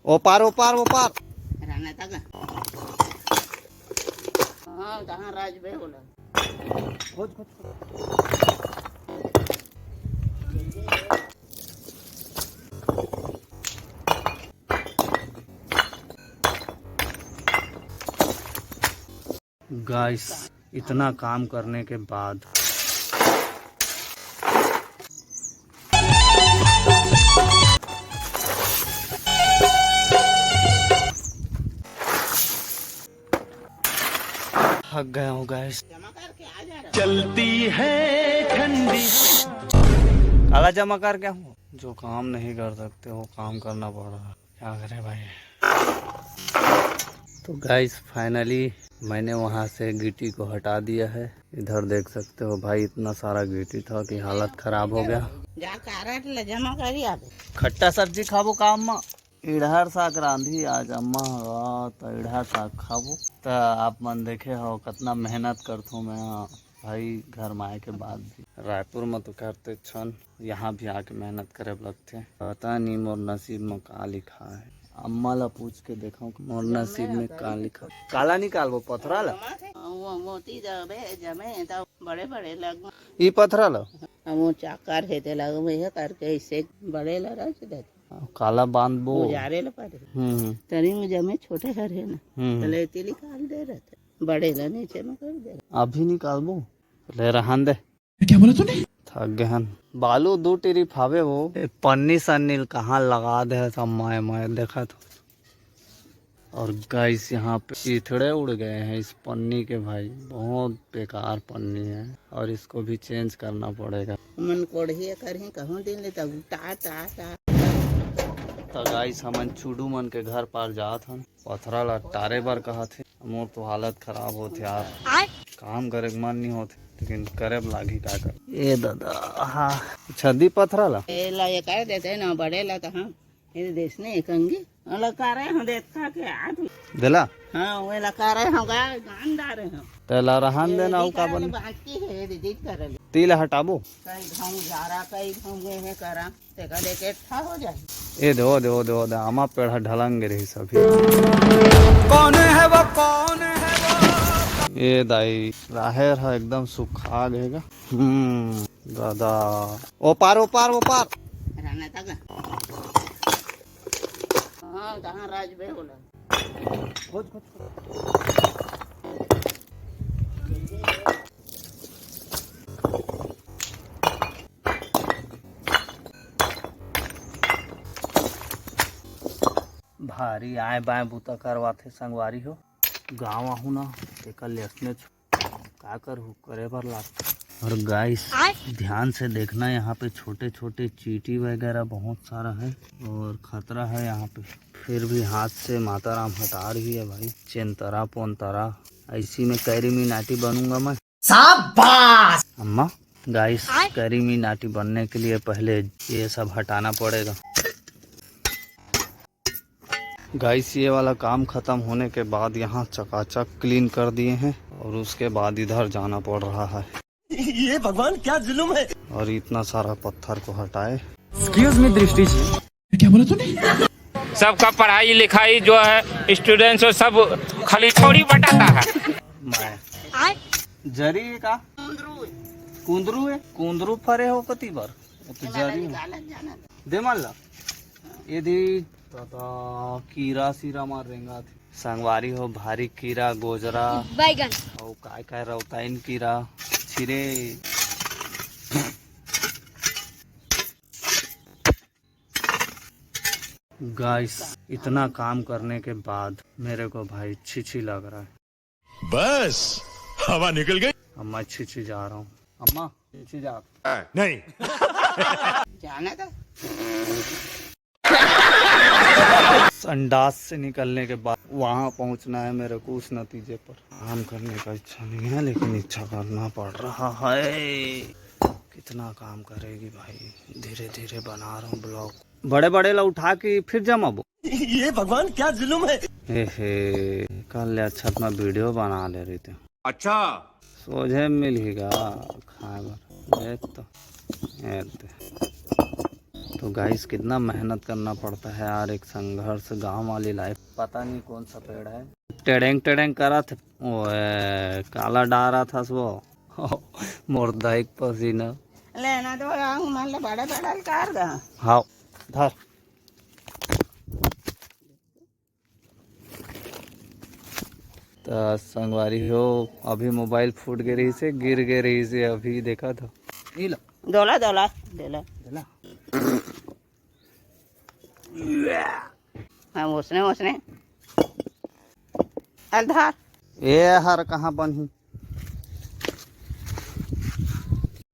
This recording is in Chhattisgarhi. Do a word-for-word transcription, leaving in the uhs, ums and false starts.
ओ पार, ओ पार, ओ पार। राना था का? हाँ, कहाँ राज बे बोला? खोज, खोज, खोज। गाइस, इतना काम करने के बाद थक गया हूँ गाइस। चलती है ठंडी। काला जमा कर क्या हूँ, जो काम नहीं कर सकते वो काम करना पड़ रहा है। क्या करें भाई। तो गाइस, फाइनली मैंने वहाँ से गिट्टी को हटा दिया है। इधर देख सकते हो भाई, इतना सारा गिट्टी था कि हालत खराब हो गया। जा कारट ले जमा करी आप। खट्टा सब्जी खाबो काम में, इड़हर साग रांधी आज अम्मा हो, तो इड़हर साग खाबो। तो आप मन देखे हो कितना मेहनत करथो मैं भाई, घर में आए के बाद भी। रायपुर में तो करते छन, यहाँ भी आके मेहनत करे लगथे। पता नहीं मोर नसीब में का लिखा है। अम्मा ला पूछ के देखो मोर नसीब में का लिखा। काला निकालबो, पथरा ला? वो मोती जबे जमे त बड़े बड़े लग। ई पथरा ला? वो चाकर हे ते लग, वही करके इसे बड़े ला रख दे। काला बांधबो। उजारे ला पड़े। हम्म, हम्म। तरी में जमे छोटे हर है ना, हम्म। तले इतनी निकाल दे रहते, बड़े ला नीचे में कर दे। अभी निकालबो, ले रहन दे। क्या बोला तूने? थक गए हन। बालू दू टिरिप हावे वो। ए, पन्नी सन्नी ल कहाँ लगा दे हे सब माय माय, देखा तो। और गाइस, यहाँ पे चिथड़े उड़ गए हैं इस पन्नी के भाई, बहुत बेकार पन्नी है और इसको भी चेंज करना पड़ेगा। मन कोढ़िए करही कहूँ दिन ले तब टा टा टा। तो गाइस, हमन चुडू मन के घर पार जात हन, पथरा ला टारे बर कहत हे। मोर तो हालत खराब होत हे यार, आय। काम करे के मन नहीं होत, लेकिन करे बर लागही, का कर। ए दादा, हाँ, छदी पथरा ला। ए ला ये कर देते ना, बड़े ला तो हम ये देश ने एक अंगी। ओला करे हम देत खा के आ तू। देला? हाँ, वो ला करे हम गा, गान डारे हम। तेला रहन देना, अउ का बन? बाकी है, दीदी कर ले। तिल हटाबो। कई घाव जारा, कई घाव ये है करा। तेका देके ठा हो जाए। ए दे, ओ दे, ओ दे, ओ दे, आमा पेड़ ह ढलंग रही सभी। कौन है वो, कौन है वो? ए दाई, राहेर ह एकदम सुखा गए गा। हम्म, दादा। ओ पार, ओ पार, ओ पार। राना था का? हाँ, कहाँ राज बे बोला? खोज, खोज, खोज। भारी आए बाएं बूता करवाथे संगवारी हो। गाँव आहू ना, तेकर ले असने छु-, का करहू, करे बर लागथे। और गाइस, आय। ध्यान से देखना, यहाँ पे छोटे छोटे चींटी वगैरह बहुत सारा है और खतरा है यहाँ पे। फिर भी हाथ से माता राम हटा रही है भाई। चेंतरा पोंतरा, ऐसी में कैरी मिनाटी बनूंगा मैं। शाबाश। अम्मा, गाइस, आय। कैरी मिनाटी बनने के लिए पहले ये सब हटाना पड़ेगा। गाइस, ये वाला काम खत्म होने के बाद यहाँ चकाचक क्लीन कर दिए हैं और उसके बाद इधर जाना पड़ रहा है। ये भगवान, क्या जुल्म है। और इतना सारा पत्थर को हटाए। एक्सक्यूज मी दृष्टि जी। क्या बोला तूने? सबका पढ़ाई लिखाई जो है, स्टूडेंट्स हो, सब खाली छौड़ी बटाता है। मैं जरी का कुंदरू है, कुंदरू फरे हो कति बार। वो तो जरी हो। दे मान ला। ये दी दादा, कीरा सीरा मार रेंगा थे। संगवारी हो, भारी कीरा, गोजरा, बैगन। अउ काय काय रौताइन कीरा, छिरे। गाइस, इतना काम करने के बाद मेरे को भाई छी छी लग रहा है। बस, हवा निकल गई। अम्मा, छी छी जा रहा हूँ। अम्मा, छी छी जा। नहीं। जाना था। संडास से निकलने के बाद वहाँ पहुँचना है मेरे को उस नतीजे पर। काम करने का इच्छा नहीं है, लेकिन इच्छा करना पड़ रहा है। कितना काम करेगी भाई, धीरे धीरे बना रहा हूँ ब्लॉग। बड़े बड़े ला उठा के फिर जमाबो। ये भगवान, क्या जुल्म है। ए हे, कल ले अच्छा अपना वीडियो बना ले रही थी। अच्छा। सोझे मिल ही गा खाए बर। देख तो, ए दे। तो गाइस, कितना मेहनत करना पड़ता है यार, एक संघर्ष, गांव वाली लाइफ। पता नहीं कौन सा पेड़ है, टेड़ेंग टेड़ेंग करत हे। ओए, काला डारत हस वो। मोर दाई के पसीना। लेना तो आऊ मन ले बड़े बड़े कर दा। हाव, धर। त संगवारी हो, अभी मोबाइल फूट गे रहिस हे, गिर गे रहिस हे, अभी देखत हो। ये लो। दोला, दोला, दोला। दोला। हाँ, ओसने, ओसने। अल धर। ए हर कहाँ बनही?